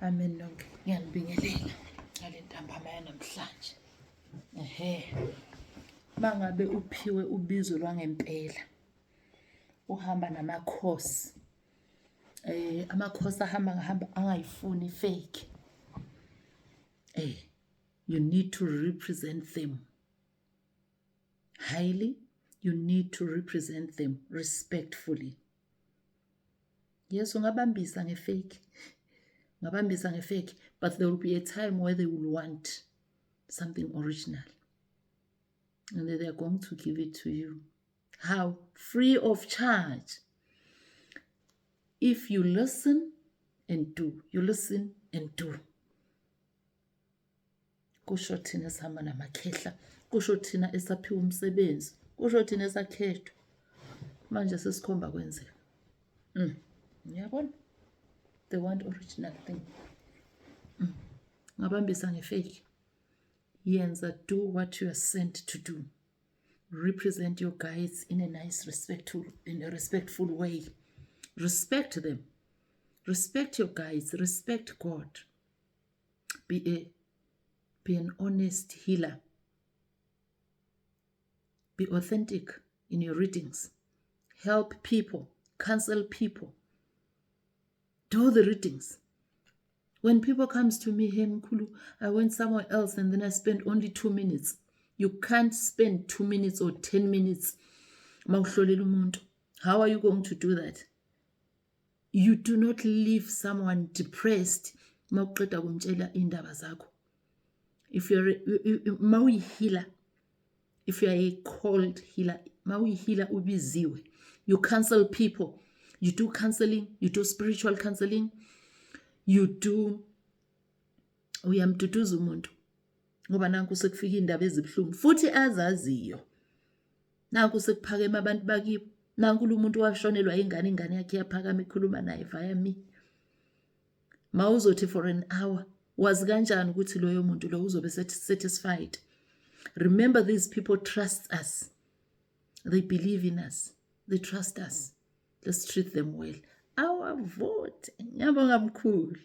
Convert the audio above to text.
Amen nonke. Ngiyanibingelela ngale ntambama yanamhlanje. Ehhe. Mangabe uphiwe ubizo lwangempela uhamba namakhosi. Amakhosi ahamba ngahamba angayifuni fake. You need to represent them highly. You need to represent them respectfully. Yes, ungabambisa nge-fake. Ungabambisa nge-fake, but there will be a time where they will want something original. And they are going to give it to you. How? Free of charge. If you listen and do. You listen and do. Kusho thina esihamba namakhehla, kusho thina esaphiwa umsebenzi, kusho thina esakhethwa. Manje sesikhomba kwenzeka. Ngiyabona. They want original thing. Ngabambisa nge-fake. Yenza, do what you are sent to do. Represent your guides in a nice, respectful, in a respectful way. Respect them. Respect your guides. Respect God. Be an honest healer. Be authentic in your readings. Help people. Counsel people. Do the readings. When people comes to me, "Hey Mkhulu, I went somewhere else and then I spent only 2 minutes." You can't spend 2 minutes or 10 minutes mawuhlolela umuntu. How are you going to do that? You do not leave someone depressed mawuqeda kumtshela indaba zakho. If you're mawuyi-healer, if you are a called healer, mawuyi-healer ubiziwe. You counsel people. You do counseling, you do spiritual counseling, you do, uyamduduza umuntu ngoba nanku sekufika indaba ezibuhlungu futhi azaziyo. Nanku sekuphakeme abantu bakibo, nanku lo muntu washonelwa ingane, ingane yakhe yaphakama ikhuluma naye via me. Mawuzothi for an hour, wazi kanjani ukuthi loyo muntu lo uzobe satisfied? Remember, these people trust us. They believe in us. They trust us. Let's treat them well. Our vote. Ngiyabonga mkhulu.